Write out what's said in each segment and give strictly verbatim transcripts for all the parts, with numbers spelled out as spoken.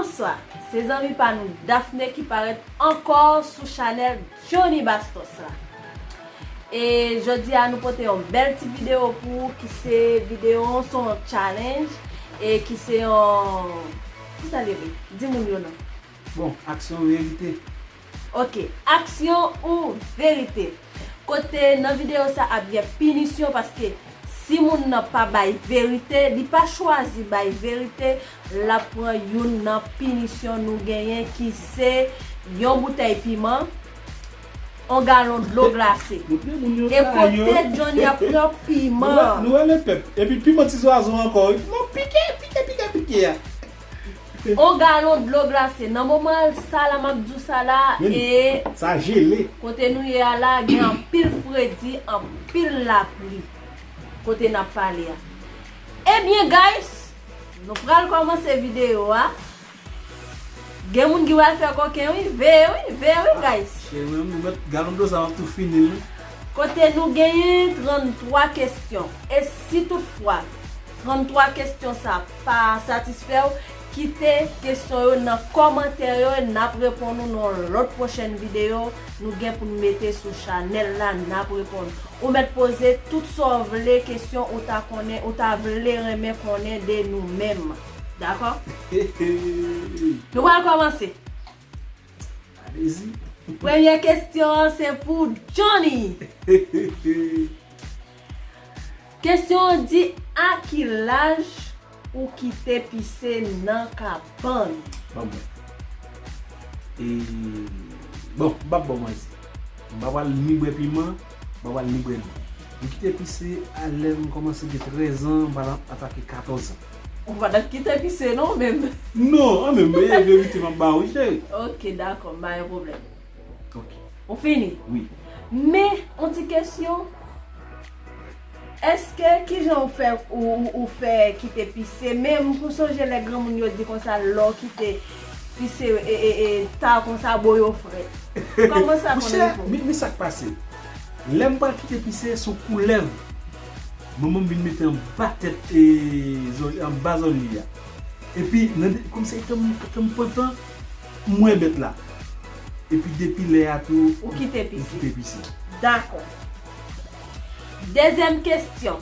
Bonswa, se zanmi pa nou Daphné ki parèt ankò sou chanèl Johnny Bastos la. E jodi a nou pote yon bèl ti videyo pou ou ki se videyo an, se yon challenge e ki se yon, ki sa li ye? Di moun yo non. Bon, aksyon verite. Ok, aksyon ou verite. Kote nan videyo sa ap gen pinisyon paske si moun nan pa bay verite, li pa chwazi bay verite, l ap pran youn nan pinisyon nou genyen ki se yon boutèy piman, yon galon dlo glase. Montre moun yo. E sa kote yo. Johnny ap pran piman. Nou wè lepèp. Epi piman ti zwazo ankò wi. Piman pike, pike, pike, pike a. On galon dlo glase. Nan moman sa la m ap di w sa la, men e sa jele. Kote nou ye a la, gen anpil fredi, anpil lapli. Kote n ap pale a. Ebyen, guys, nou pral kòmanse videyo a. Gen moun ki pral fè koken, wi. Veye, wi. Veye, wi, guys. Cheri, mwen, mwen, galon dlo sa, m ap tou fini l, wi. Kote nou genyen tranntwa kesyon. E si toutfwa tranntwa kesyon sa pa satisfè w, kite kesyon yo nan kòmantè yo, n ap reponn ou nan yon lòt pwochèn videyo. Nou gen pou n mete sou chanèl la, n ap reponn. Ou mèt poze tout sa w vle, kesyon ou ta konnen, ou ta vle renmen konnen de nou menm. Dakò? Nou pral kòmanse. Alezi. Premye kesyon an se pou Johnny. Kesyon an di, a ki laj ou kite pise nan kabann? Ban mwen. E, bon, m p ap ba w manti. M pa pral ni bwè piman, m pa pral ni bwè dlo. M kite pise a lè m kòmanse gen trèz an, m pral atake katòz an. Ou pa t ap kite pise non, menm. Non, an menm, e verite m ap ba w, wi, cheri. Ok, dakò, m pa gen pwoblèm. Ok. Ou fini? Wi. Men, on ti kesyon. Èske, kijan ou fè, ou, ou, ou fè kite pise? Men, m sonje lè granmoun yo di konsa, lè w kite pise, e, e, e, ta konsa, bo yo frèt. Kòman sa konn rive w? Men, men sa k pase. Lè m pral kite pise, se yon koulèv manman m vin mete anba tèt, e, zòl-, anba zòlye a. Epi, nan de, kòmsi te m, te m pantan, m wè bèt la. Epi depi lè a tou, ou kite pise. Ou kite pise. Dakò. Dezyèm kesyon.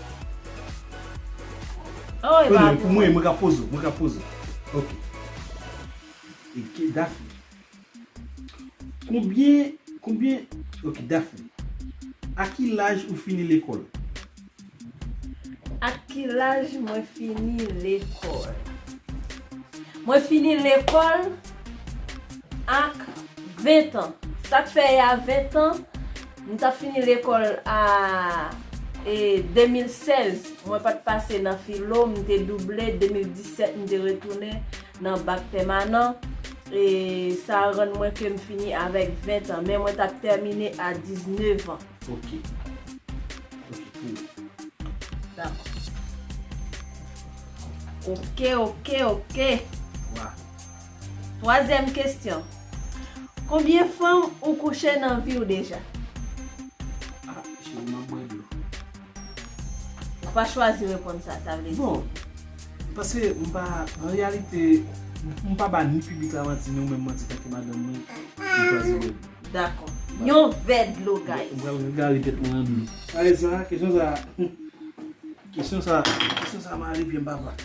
Oh, e pa pou mwen, mwen ka poze w, mwen ka poze w. Ok. E ke, Daphné. Konbyen, konbyen, ok, Daphné. A ki laj ou fini lekòl? Ak ki laj mwen fini lekòl? Mwen fini lekòl ak ven tan. Sa k fè y a ven tan, m t ap fini lekòl a, e, de mil sèz. Mwen pa t pase nan filo, m te double. De mil disèt, m te retounen nan bak pèmanan. E sa rann mwen ke m fini avèk ven tan. Men mwen t ap tèmine a diznèf an. Ok. Ok, cool. Dakò. Ok, ok, ok. Wa. Twazyèm kesyon. Konbyen fanm ou kouche nan vi w deja? Ah, cheri, m ap bwè dlo. Ou pa chwazi reponn sa, sa vle di. Bon, paske m pa, an reyalite, m pa ba ni piblik la manti, ni ou menm manti, tanke madanm mwen, m chwazi bwè dlo. Dakò. Yon vè dlo, guys. M pral gare tèt mwen nan dlo. Gade sa, kesyon sa. Kesyon sa, kesyon sa mare pye m, papa.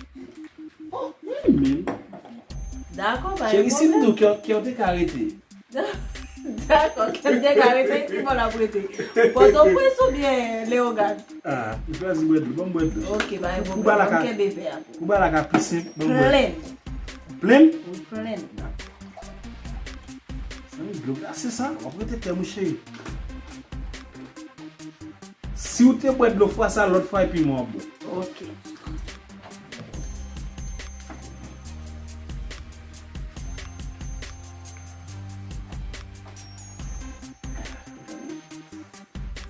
Oh, men. Dakò, pa gen pwoblèm. Cheri, si m di w kè, kè w te ka rete. Dakò, kè m te ka rete, ki bò l ap rete? Pòtoprens oubyen Leyogàn? Ah, m chwazi bwè dlo, ban m bwè dlo. Ok, pa gen pwoblèm, ban m kenbe vè a pou ou. Pou bagay la ka pi senp, ban m bwè. Plenn. Plenn? Wi, plenn. Sa yon dlo glase sa, w ap rete tè mwen cheri. Si w te bwè dlo fwa sa lòt fwa epi mwen w ap bwè. Ok.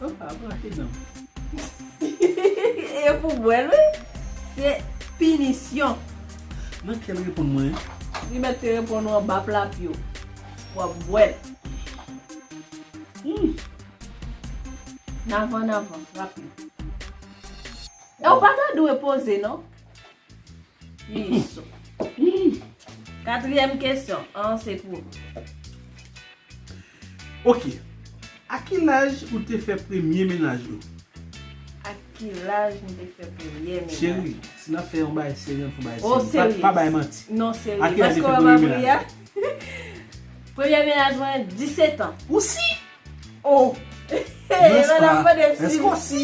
Oh, pa branche dan. E pou bwè l, wi. Se pinisyon. Nan kè l reponn mwen? Li mèt te reponn ou anba pla pye w. W ap bwè l. Hmm. Navan, navan, rapid. E w pa ta dwe poze, non? Isso. Hmm. Katriyèm kesyon an se pou. Ok. A ki laj ou te fè premye mennaj ou? A ki laj m te fè premye mennaj? Cheri, si n ap fè yon bagay serye, ann fè yon bagay serye. Oh, serye. Pa bay manti. Non, serye. A ki laj ou te fè premye mennaj ou? Premye mennaj mwen, disèt an. Ou si? Oh! Madanm mande m si m si.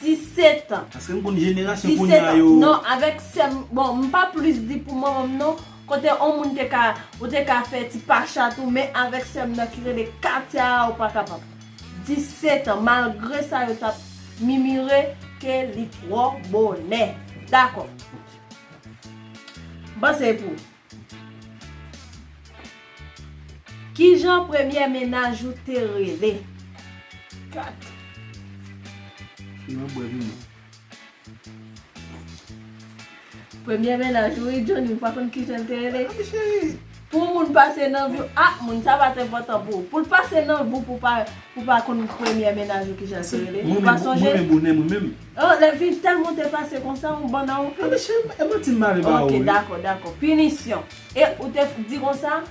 Disèt an. Paske m konn jenerasyon kounye a yo. Non, avèk sè m, bon, m pa plis di pou manman m non. Kote yon moun te ka, ou te ka fè ti pachat ou, men avèk sè m nan ki rele Katia a, ou pa kapab. Disèt an, malgre sa yo t ap mimire ke li twò bonè. Dakò. M panse pou. Kijan premye mennaj ou te rele? Kat. Sinon, bwè vin. Premye mennaj ou, wi, Johnny, ou pa konn kijan l te rele? Pou yon moun pase nan vi w, ah, moun sa pa t enpòtan pou ou. Pou l pase nan vi w, pou pa, pou pa konn premye mennaj ou kijan l te rele. Ou pa sonje? Mwen menm, mwen menm. Oh, lè vi tèlman te pase konsa, ou bann nan anpil. Ah, mesye, e manti m mare ba ou, wi. Ok, dakò, dakò. Pinisyon. E ou te di konsa,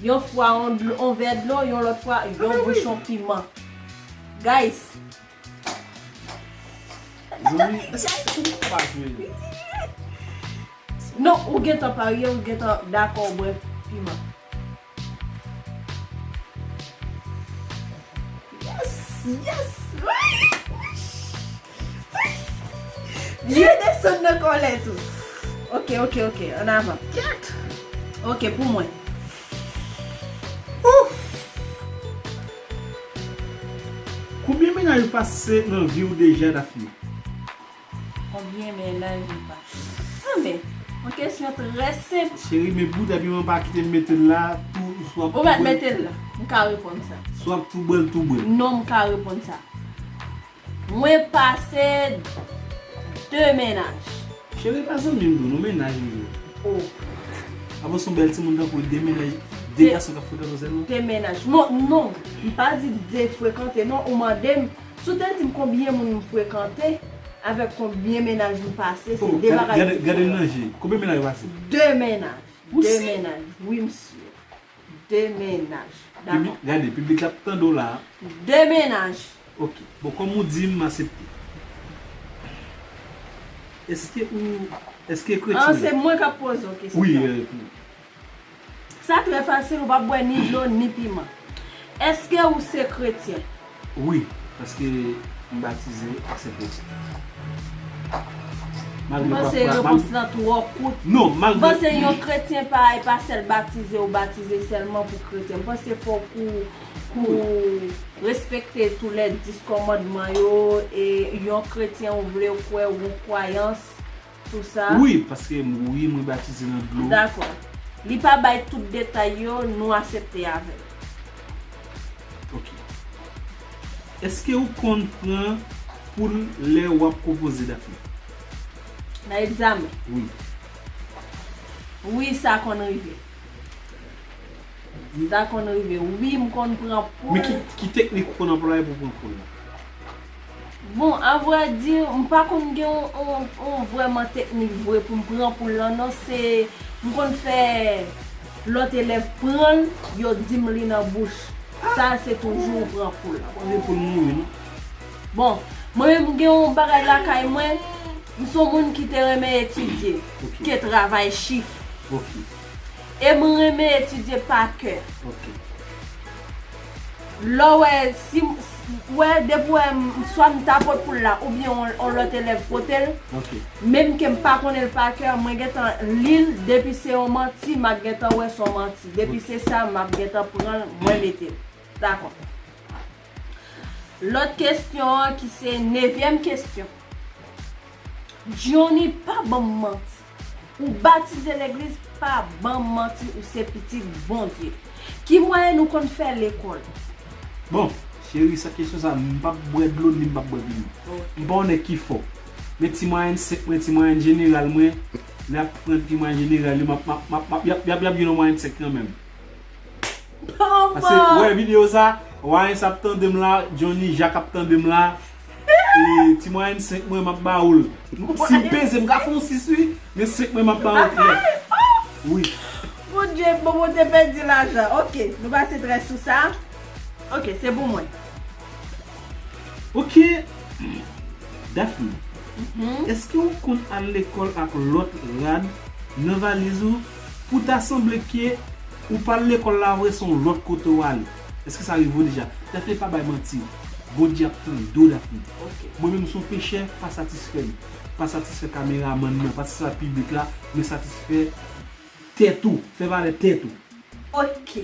yon fwa yon dlo, yon vè dlo, yon lòt fwa yon bouchon piman. Guys. Johnny, èske ou pa jwe? Non, ou gentan parye, ou gentan dakò bwè piman. Yes, yes, wi. Li desann nan kòlèt ou. Ok, ok, ok, an avan. Kèt. Ok, pou mwen. Ouf. Konbyen mennaj ou pase nan vi w deja, Daphné? Konbyen mennaj ou pase? Ah, men, yon kesyon trè senp. Cheri, men bout epi mwen pa kite m mete l la, tou, swa. Ou mèt mete l la. M ka reponn sa. Swa tou bwè l, tou bwè l. Non, m ka reponn sa. Mwen pase de mennaj. Cheri, pa zanmi m tou, non, mennaj m ye. Oh. Avan se yon bèl timoun tankou de mennaj, de gason k ap frekante w sèlman. De mennaj. Bon, non, m pa di de frekante, non, ou mande m, si w te di m konbyen moun m frekante, avèk konbyen mennaj m pase, se de bagay diferan. Gade m nan je. Konbyen mennaj ou pase? De mennaj. De mennaj. Wi, msye. De mennaj. Dakò. Gade, piblik la ap tande w la. De mennaj. Ok. Bon, kòm ou di, m aksepte. Èske ou, èske kretyen? Ah, se mwen k ap poze w kesyon. Wi, euh, sa trè fasil, ou p ap bwè ni dlo, ni piman. Èske ou se kretyen? Wi, paske m batize ak Sentespri. M panse repons lan twò kout. Non, malgre. M panse yon kretyen pa, e pa sèl batize ou batize sèlman pou kretyen. M panse fòk ou, ou respekte tou lè dis kòmandman yo, e yon kretyen ou vle ou kwè ou yon kwayans, tou sa. Wi, paske m, wi, mwen batize nan dlo. Dakò. Li pa bay tout detay yo, nou aksepte avè l. Ok. Èske ou konn pran poul lè w ap konpoze, Daphné? Nan egzamen? Wi. Wi, sa konn rive. Sa konn rive. Wi, m konn pran poul. Men ki, ki teknik ou konn anplwaye pou pran poul la? Bon, avrèdi, m pa konn gen yon, yon, yon vrèman teknik vre pou m pran poul lan, non. Se, m konn fè lòt elèv pran l, yo di m li nan bouch. Sa, se toujou ou pran poul lan. Mwen gen poul mouri, non. Bon, mwen menm, m gen yon bagay lakay mwen, m se yon moun ki te renmen etidye, ke travay chif. Ok. E m renmen etidye pa kè. Ok. Lè w wè, si, wè, depi w wè m, swa m ta pot poul la, oubyen on, on lòt elèv pote l, ok, menm ke m pa konnen l pa kè, mwen gentan li l, depi se yon manti, m ap gentan wè se yon manti. Depi, ok, se sa, m ap gentan pran l, mwen mete l. Dakò. Lòt kesyon an ki se nevyèm kesyon. Johnny, pa ban m manti. Ou batize legliz, pa ban m manti, ou se pitit Bondye. Ki mwayen ou konn fè lekòl? Bon, cheri, sa kesyon sa, m p ap bwè dlo ni m p ap bwè piman. Ok. M pa yon nèg ki fò. Men ti mwayèn senk mwen, ti mwayèn jeneral mwen, lè y ap pran ti mwayèn jeneral yo, m ap, m ap, m ap, m ap, y ap, y ap, y ap jwenn yon mwayèn senk kanmenm. Paske, ou wè videyo sa, Wayens ap tande m la, Johnny Jacques ap tande m la. E, ti mwayèn senk mwen, m ap ba ou l. Si m peze, m ka fè yon sis, wi. Men senk mwen, m ap ba ou l klè. Wi. Kòman w te pèdi lajan? Ok, nou pase trè sou sa. Ok, se pou mwen. Ok, Daphne, èske ou konn al lekòl ak lòt rad nan valiz ou? Pou ta sanble ke ou pa al lekòl la vre, se yon lòt kote ou ale. Èske sa rive w deja? Daphne, pa bay manti. Bondye ap tande w, Daphne. Mwen menm, se yon pechè, pa satisfè m. Pa satisfè kameramann nan, pa satisfè piblik la, men satisfè tèt ou, fè valè tèt ou. Ok.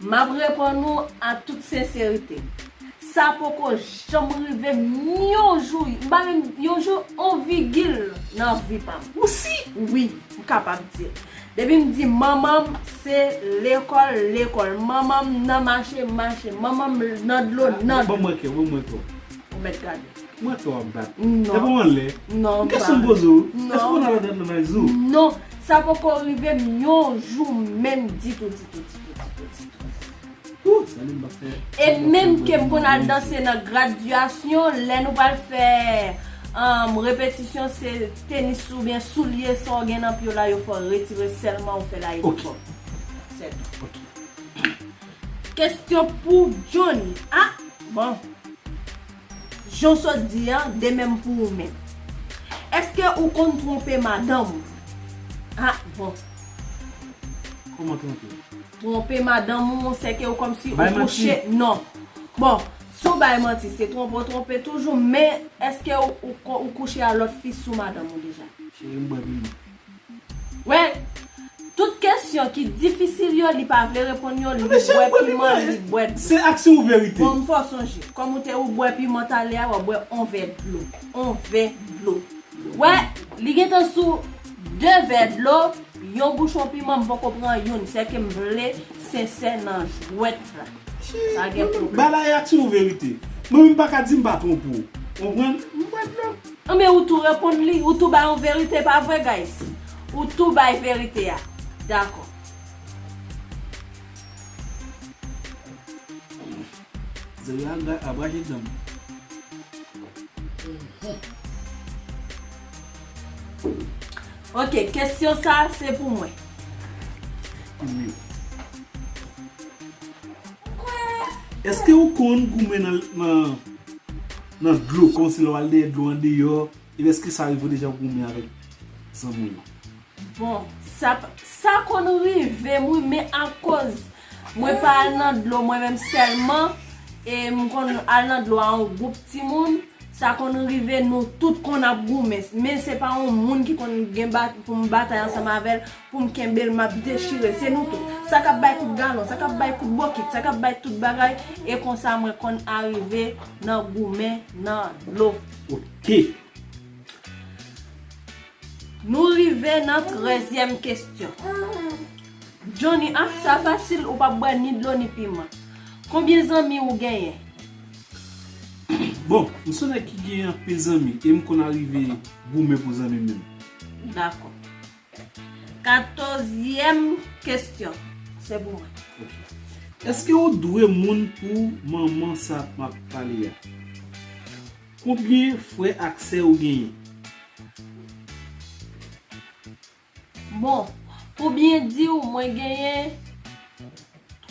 M ap reponn ou an tout senserite. Sa poko janm rive m yon jou, m pa menm yon jou, yon vigil nan vi pa m. Ou si? Wi, m kapab di l. Depi m di manman m, se lekòl, lekòl. Manman m nan mache, mache. Manman m nan dlo, nan dlo. Ban mwen kè, ban mwen kè. Ou mèt gade. Mwen twò ap bat. Non. Epi w anlè. Non. M kesyon m poze w. Non. Èske w nan lòt nan valiz ou? Non. Sa poko rive m yon jou menm ditou, ditou, ditou, ditou, ditou. Ou, sa li m pa fè. E menm ke m konn al danse nan gradyasyon, lè nou pral fè um, repetisyon, se tenis oubyen soulye sa w gen nan pye w la, yo fè w retire sèlman, ou fè l a inifòm. Ok. Se tou. Ok. Kesyon pou Johnny. Ah, bon. Jan w sot di an, de menm pou ou menm. Èske ou konn twonpe madanm ou? Ah, bon. Kòman twonpe? Twonpe madanm ou, se ke ou kòmsi ou kouche. Non. Bon, si w bay manti, se twonpe w twonpe toujou, men èske ou, ou, ou kouche a lòt fi sou madanm ou deja? Cheri, m bwè piman. Wè, tout kesyon ki difisil yo, li pa vle reponn yo, li bwè piman, li bwè dlo. Se aksyon ou verite? Bon, m fè w sonje. Kòm ou te ou bwè piman talè a, w ap bwè on vè dlo. On vè dlo. Wè, li gentan sou de vè dlo, yon bouchon piman, m poko pran youn. Sèke m vle sensè nan jwèt la. Sa gen pwoblèm. Bagay aksyon ou verite? Mwen menm m pa ka di m pa twonpe w. Konprann? M bwè dlo. Anben, ou tou reponn li, ou tou bay yon verite, pa vre, guys? Ou tou bay verite a. Dakò. Zerye a gra-, a brache dan m. Ok, kesyon sa a se pou mwen. Èske ou konn goumen nan, nan, nan dlo, kòmsi lè w al dèyè dlo andeyò, epi èske sa rive w deja goumen avèk zanmi w yo? Bon, sa, sa konn rive m wi, men akoz mwen pa al nan dlo mwen menm sèlman, e m konn al nan dlo a yon gwoup timoun, sa konn rive nou tout konn ap goumen. Men se pa yon moun ki konn gen bat, pou m batay ansanm avè l, pou m kenbe l, m ap dechire. Se nou tout. Sa k ap bay kout galon, sa k ap bay kout bokit, sa k ap bay tout bagay, e konsa mwen konn arive nan goumen nan dlo. Ok. Nou rive nan trèzyèm kesyon. Johnny, ah, sa fasil, ou p ap bwè ni dlo ni piman. Konbyen zanmi ou genyen? Bon, m se yon nèg ki genyen anpil zanmi e m konn arive goumen pou zanmi m menm. Dakò. Katòzyèm kesyon. Se pou mwen. Ok. Èske ou dwe moun pou manman sa m ap pale a? Konbyen frè ak sè ou genyen? Bon, pou byen di w, mwen genyen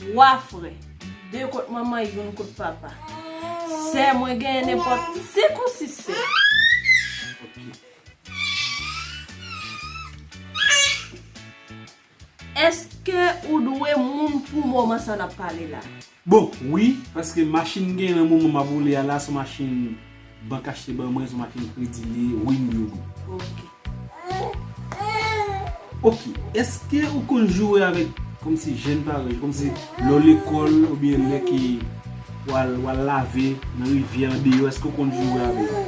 twa frè. De kot manman, youn kot papa. Sè, mwen genyen nenpòt senk ou sis sè. Èske ou dwe moun pou moman sa n ap pale la? Bon, wi, paske machin m genyen nan moman m ap woule a la, se yon machin bank achte ban mwen, se yon machin kredi li ye, wi m dwe moun. Ok. Ok, èske ou konn joure avèk kòmsi jèn parèy, kòmsi lè w lekòl oubyen lè ke w al, w al lave nan rivyè andeyò, èske ou konn joure avèk yo?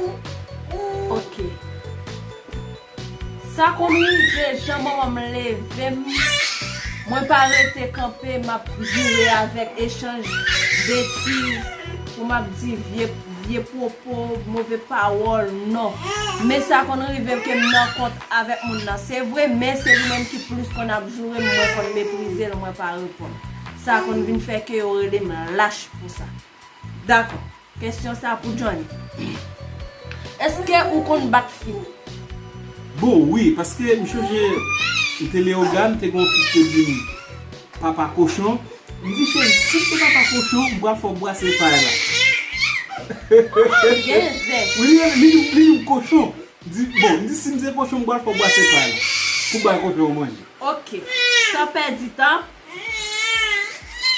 Ok. Sa konn rive jan manman m leve m, mwen pa rete kanpe, m ap joure avèk echanj betiz, pou m ap di vye, vye pwopo, move pawòl, non. Men sa konn rive ke m nan kont avèk moun nan. Se vre, men se li menm ki plis konn ap joure m, mwen konn meprize l, mwen pa reponn. Sa konn vin fè ke yo rele m lach pou sa. Dakò. Kesyon sa pou Johnny. Èske ou konn bat fi? Bon, wi, paske m chonje m te Leyogàn, te gen yon fi ki te di m, papa kochon. M di, cheri, si m se papa kochon, m pral fè w bwase pay la. Gen zen. Wi, li, li, li di m kochon. M di, bon, m di, si m se kochon, m pral fè w bwase pay la. Pou bay kochon an manje. Ok. San pèdi tan,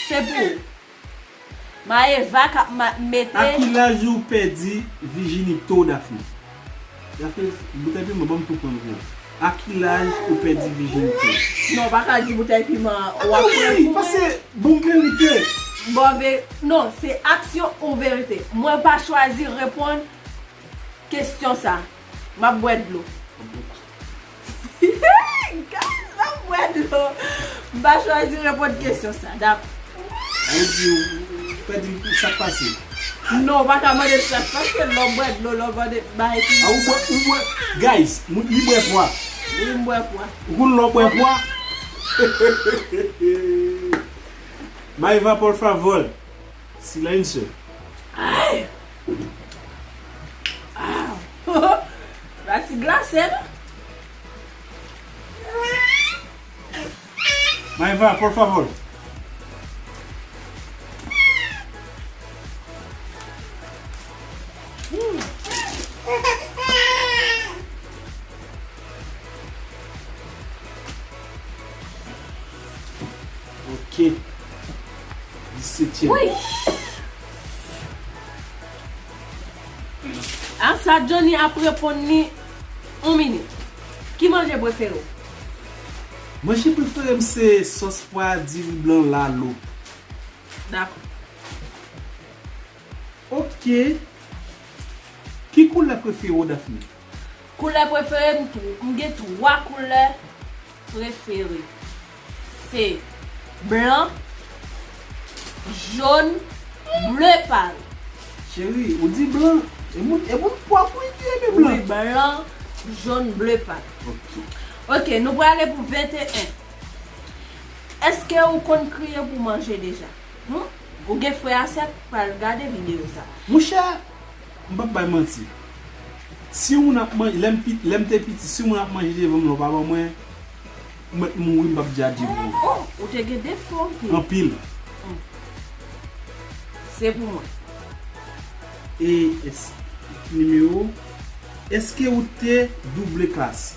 se pou ou. Maëva k ap ma- mete. A ki laj ou pèdi vijinite w, Daphné? Daphné, boutèy piman, ban m tou pran pou ou. A ki laj ou pèdi vijinite w? Non, w pa ka di boutèy piman. W ap Wi, pase bon verite. Bon, ve- non, se aksyon ou verite. Mwen pa chwazi reponn kesyon sa. M ap bwè dlo. Guys, m ap bwè dlo. M pa chwazi reponn kesyon sa. Dakò. An di ou pèdi l pou sa k pase. Non, w pa ka mande m sa k pase, lè w bwè dlo, lè w mande bay ki. A ou bwè, ou bwè. Guys, moun li bwè pwa. Wi, m bwè pwa. Ou konn lè w bwè pwa? Maëva, por favor. Silence. Ay! Ah! La ti glase, non? Maëva, por favor. Ok. Disetyèm. Wi! A sa Johnny ap reponn li yon minit. Ki manje prefere w? Manje prefere m se sòs pwa, diri blan, lalo. Dakò. Ok. Ki koulè prefere w, Daphné? Koulè prefere m, tou- m gen twa koulè prefere. Se blan, jòn, ble pal. Cheri, ou di blan. E moun, e moun pwòp wi ki renmen blan. Wi, blan, jòn, ble pal. Ok. Ok, nou prale pou venteyen. Èske ou konn kriye pou manje deja? Hmm? Ou gen frè a sè k pral gade videyo sa. Monchè, m p ap bay manti. Si yon moun ap manje, lè m pi- lè m te piti, si yon moun ap manje devan m, lè w pa ban mwen, m mèt mouri, m p ap di adye pou ou. Oh, ou te gen defo anpil. Anpil. Se pou mwen. E es- nimewo, èske ou te double klas?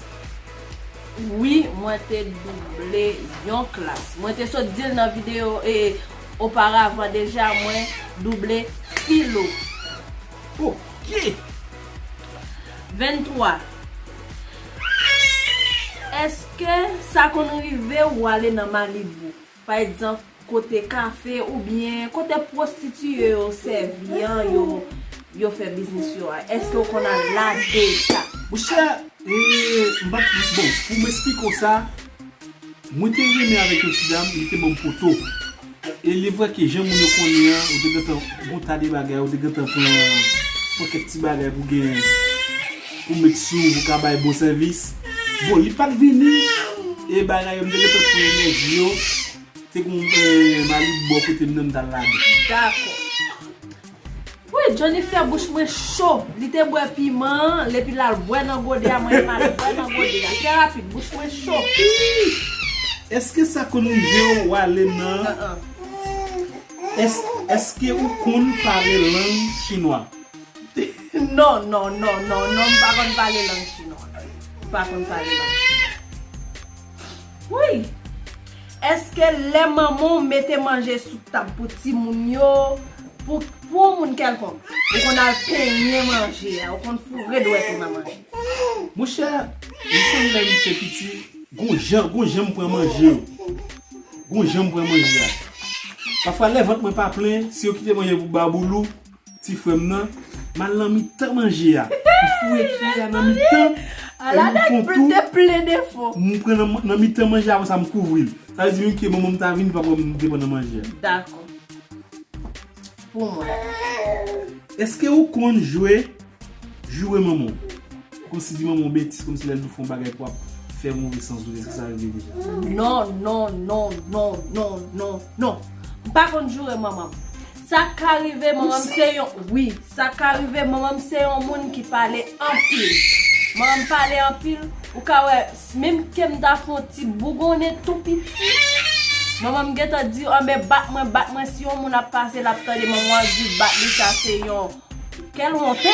Wi, mwen te double yon klas. Mwen te sot di l nan videyo e oparavan deja, mwen double filo. Ok. Venntwa. Èske sa konn rive w ale nan Malibu? Pa egzanp, kote kafe oubyen kote pwostitiye yo sèvi an, yo, yo fè biznis yo a. Èske w konn al la deja? Monchè, e, m pa t- bon, pou m esplike w sa, mwen te renmen avèk yon ti dam, li te ban m poto. E li vre ke jan moun yo konnen an, ou te gentan gon ta de bagay, ou te gentan pran pran kèk ti bagay pou gen, pou met sou, pou ka bay bon sèvis. Bon, li pa t vini, e bagay yo, m te gentan pran enèji yo, te gon, e, Malibu bò kote m nan, m t al lage. Dakò. Wi, Johnny fè bouch mwen cho. Li te bwè piman an, epi l al bwè nan gode a, mwen m al bwè nan gode a. Trè rapid, bouch mwen cho. Èske sa konn rive w ale nan An, an. Èske, èske ou konn pale lang chinwa? Non, non, non, non, non, m pa konn pale lang chinwa. M pa konn pale lang chinwa. Wi. Èske lè manman w mete manje sou tab pou timoun yo, pou, pou yon moun kèlkonk, ou konn al penyen manje a, ou konn foure dwèt ou nan manje? Monchè, m sonje lè m te piti, gon jan, gon jan m pran manje yo. Gon jan m pran manje a. Pafwa lè vant mwen pa plen, si yo kite manje pou Baboulou, ti frè m nan, m al nan mitan manje a. M foure kiyè a nan mitan. Ala nèg te plen defo. M pran nan, nan mitan manje a, apre sa m kouvri l. Sa vle di menm ke manman m ta vini, li p ap wè m depann nan manje a. Dakò. Pou mwen. Èske ou konn jwe joure manman w? Kòmsi di manman w betis, kòmsi lè l fè yon bagay pou ap fè move sans ou, èske sa rive deja? Non, non, non, non, non, non, non. M pa konn joure manman m. Sa ka rive, manman m se yon, wi, sa ka rive, manman m se yon moun ki pale anpil. Manman m pale anpil, ou ka wè, menm ke m ta fè yon ti bougonnen tou piti, Manman m gentan di, anben bat mwen, bat mwen, si yon moun ap pase, l ap tande manman an di bat li, sa se yon kèl wonte.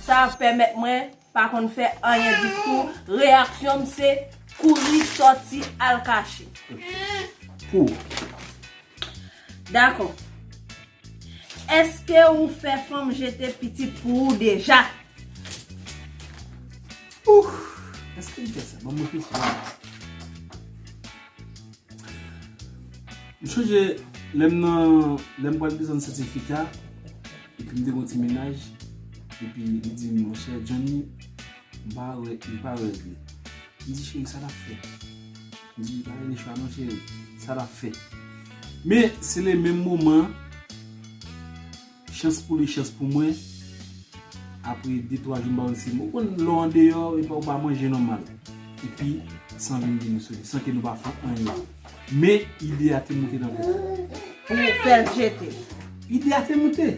Sa pèmèt mwen pa konn fè anyen ditou. Reyaksyon m se kouri sòti al kache. Pou. Dakò. Èske ou fè fanm jete pitit pou ou deja? Ouh! Èske m fè sa? Ban m reflechi. M sonje lè m nan lè m pral desann sètifika epi m te gon ti mennaj epi li di m monchè Johnny m pa wè m pa wè li. M di cheri sa l ap fè. M di pa gen chwa non cheri sa l ap fè. Men se le menm moman chans pou li chans pou mwen. Apre de twa jou m pa konn si ou konn lè w andeyò epi ou pa manje nòmal epi san vin vini sou li san ke nou pa fè anyen. Men ide a te moute nan tèt mwen. Pou fè l jete. Ide a te moute.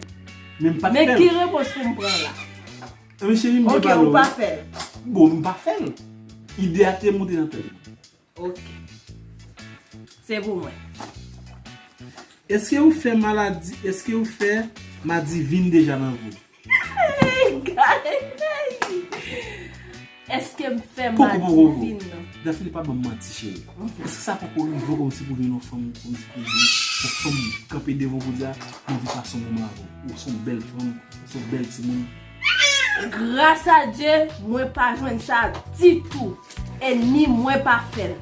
Men m pa t fè l. Men ki repons pou m pran la? Ebyen cheri m byen pale w. Ok ou pa fè l. Bon m pa fè l. Ide a te moute nan tèt mwen. Ok. Se pou mwen. Èske ou fè maladi, èske ou fè madivin deja nan vi w? Èske m fè madivin nan? Dafine pa ban m manti cheri. Èske sa poko rive w kòmsi pou jwenn yon fanm kòmsi pou jwenn yon fanm kanpe devan w pou di a m anvi pase yon moman avè w? Ou se yon bèl fanm, ou se yon bèl timoun. Gras a Dye, mwen pa jwenn sa ditou. E ni mwen pa fè l.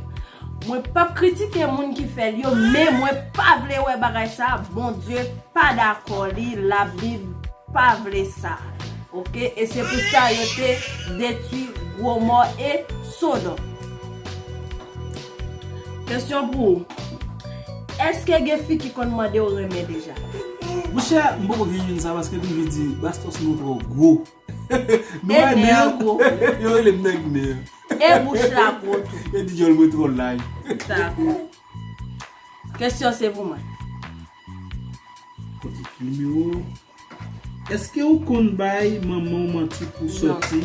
Mwen p ap kritike moun ki fè l yo, men mwen pa vle wè bagay sa, Bondye pa dakò li, Labib pa vle sa. Oke, e se pou sa yo te detwi Gwomò e Sodòm. Kesyon pou ou. Èske gen fi ki konn mande w renmen deja? Monchè, m poko gen youn sa paske toujou di Bastos nou twò gwo. Nou wè nen an gwo. Yo rele m nèg nen an. E bouch la gwo tou. Yo di djòl mwen twò laj. Dakò. Kesyon se pou mwen. Kote ki nimewo? Èske ou konn bay manman w manti pou sòti?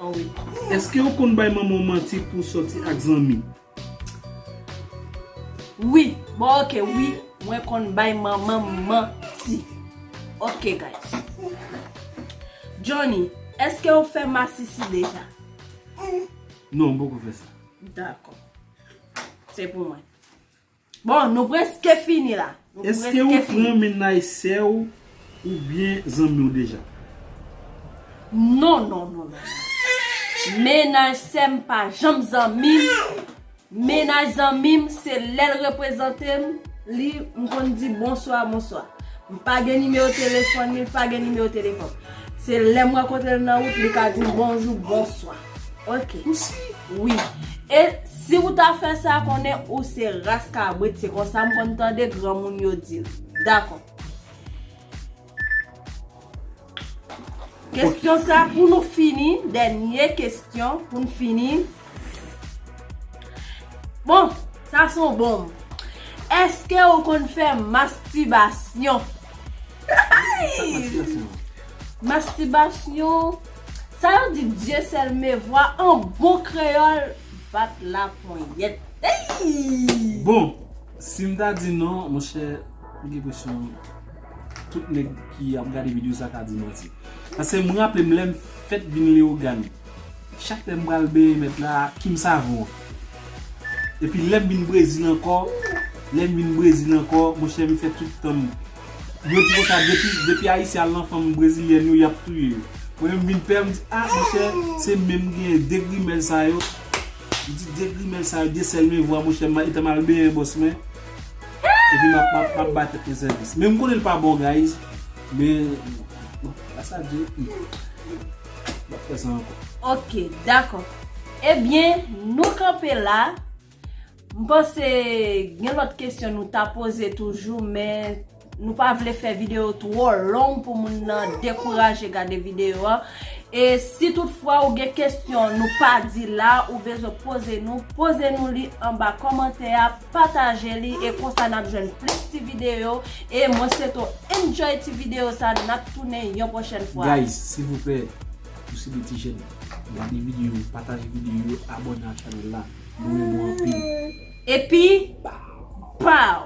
Oh wi. Èske ou konn bay manman w manti pou sòti ak zanmi? Wi, bon ok, wi, mwen konn bay manman m manti. Ok guys. Johnny, èske ou fè masisi deja? Non, m poko fè sa. Dakò. Se pou mwen. Bon, nou prèske fini la. Nou prèske fini. Èske ou pran mennaj sè w oubyen zanmi w deja? Non, non, non, non. Mennaj sè m pa janm zanmi m. Mennaj zanmi m, se lè l reprezante m, li, m konn di bonswa, bonswa. M pa gen nimewo telefòn li, li pa gen nimewo telefòn m. Se lè m rankontre l nan wout, li ka di m bonjou, bonswa. Ok. Wi. E si w ta fè sa, konnen ou se ras kabrit, se konsa m konn tande granmoun yo di l. Dakò. Kesyon sa pou nou fini, dènye kesyon pou n fini. Bon, sa se yon bonm. Èske ou konn fè mastibasyon? Mastibasyon. Sa yo di Dieu seul me voit an bon kreyòl bat laponyèt. Ey! Bon, si m ta di non, monchè, m gen enpresyon tout nèg ki ap gade videyo sa ka di manti. Paske m raple m lè m fèt vin Leyogàn. Chak lè m pral benyen mèt la, Kim Savon. Epi lè m vin Brezil ankò, lè m vin Brezil ankò, monchè m fè tout tan m. Yo di konsa depi depi Ayisyen al nan fanm brezilyèn yo, y ap touye yo. Mwen menm m vin pè, m di, a monchè, se menm genyen de grimèl sa yo. M di de grimèl sa yo, de sèl men vwa, monchè, m etan m al benyen bòs mwen. Epi m ap m ap m ap bay tèt mwen sèvis. Men m konnen l pa bon, guys. Men, bon, gras a Dye, m ap fè sa ankò. Ok, dakò. Ebyen, nou kanpe la. M panse gen lòt kesyon nou ta poze toujou, men nou pa vle fè videyo twò long pou moun nan dekouraje gade videyo a. E si toutfwa ou gen kesyon nou pa di la, ou bezwen poze nou, poze nou li anba kòmantè a, pataje li, e konsa n ap jwenn plis ti videyo. E mwen swete w enjoy ti videyo sa, n ap tounen yon pwochèn fwa. Guys, silvouplè, nou se de ti jèn, gade videyo, pataje videyo, abòne ak chanèl la, nou renmen w anpil. Epi, pow!